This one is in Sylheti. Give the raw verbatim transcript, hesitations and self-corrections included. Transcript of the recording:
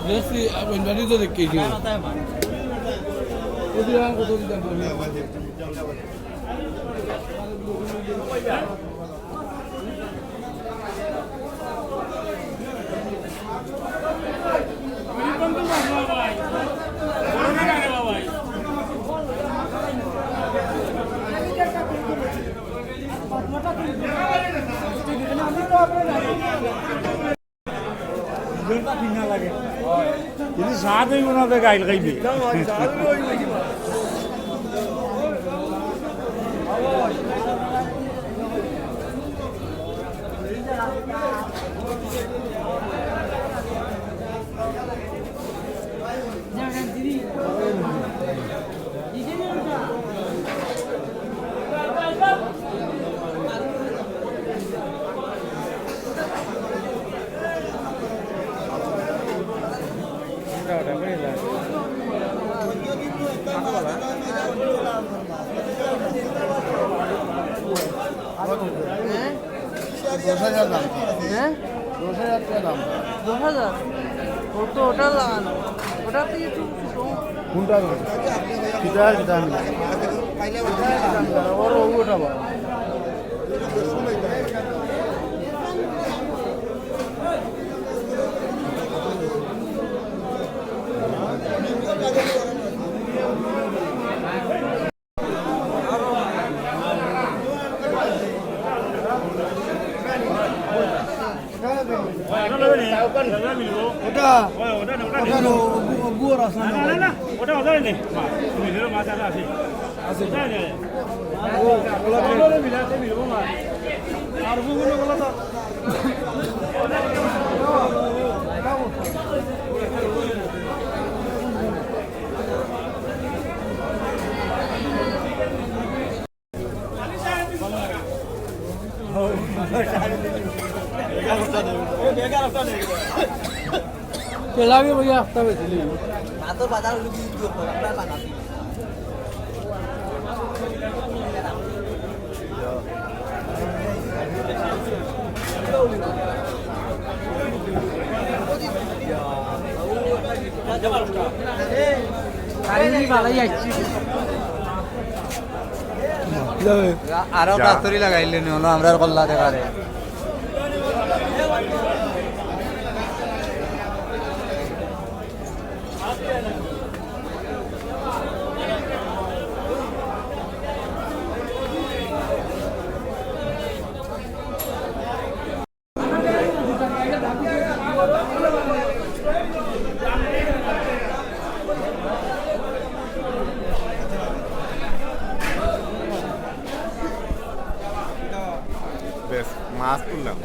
দেখছি, আগুন বাড়ি তো দেখি কি। কিন্তু স্বাদ হইব না, তো গাইল খাইবে। দশ হাজার দাম। হ্যাঁ? দশ হাজার টাকা দাম। দশ হাজার? ও তো ওটা লাগানো। ওটা তো একটু ছোট। কোনটা লাগানো? ফিতা আর ফিতা মিলে। ওর ওটা বড়। ওটা, ওটা লো, ওগু-, ওগু আর আছে না? না, না, না, ওটা, ওটা নেই। মাছ, তুমি ধরো, মাছ আছে, আছে। আছে। ওটা নেই। ও, ওগুলো তো মিলে আছে, মিলবো না। আর ওগুলো, ওগুলো তো তেলাপি ভাইয়া একটা বেশি নেই। মাছের বাজার হলো কি ইউটিউব করে, আমরা বানাবি। আরো যা। কাস্তুরি লাগাইলে নি হলো, আমরা আর কল্লা দেখারে। বেশ, মাছ তুললাম।